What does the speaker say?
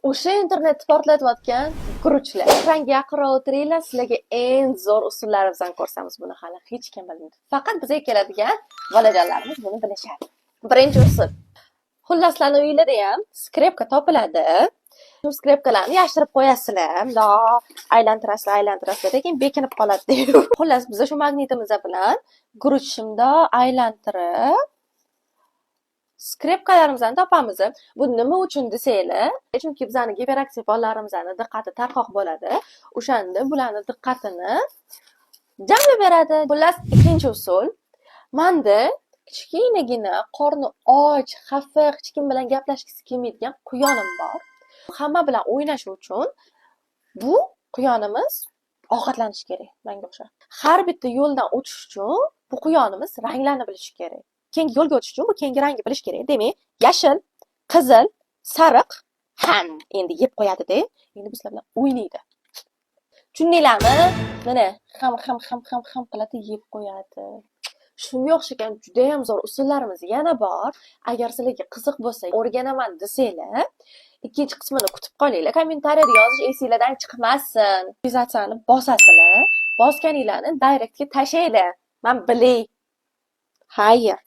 O'sha internetni portlatayotgan guruchlar. Ekranga yaqinroq o'tiringlar, sizlarga eng zo'r usullarimizdan ko'rsamiz. Buni hali hech kim bilmaydi. Faqat bizga keladigan bolajonlarimiz buni bilishadi. Birinchi usul. Xullas, sizlarni uyinglarda ham скрепка topiladi. Shu скрепка larni yashirib qo'yasizlar. Mundoq aylantirasizlar, aylantirasizlar, keyin bekinib qoladi. Xullas, biz shu magnitimiz bilan guruch shundoq aylantirib скрепка larimizni topamiz. Bu nima uchun desanglar, chunki bizani giperaktiv bolalarimizni diqqati tarqoq bo'ladi. O'shanda bularni diqqatini jamlab beradi. Xullas, ikkinchi usul. Manda kichkinagina, qorni och, xafa, hech kim bilan gaplashgisi kelmaydigan quyonim bor. Hamma bilan o'ynash uchun bu quyonimiz ovqatlanishi kerak, manga o'xshab. Har bitta yo'ldan o'tish uchun bu quyonimiz ranglarni bilishi kerak. Keyingi yo'lga o'tish uchun bu keyingi rangni bilish kerak. Demak, yashil, qizil, sariq ham endi yeb qo'yadi-da, endi bizlar bilan o'ynaydi. Tushundinglarmi? Mana ham ham ham ham ham qiladi, yeb qo'yadi. Shunga o'xshagan judayam zo'r usullarimiz yana bor. Agar sizlarga qiziq bo'lsa, o'rganaman desanglar, ikkinchi qismini kutib qolinglar. Kommentariyada yozish esinglardan chiqmasin. Подписаться bosasizlar. Bosganinglarni direktga tashlanglar. Man bilay. Xayr.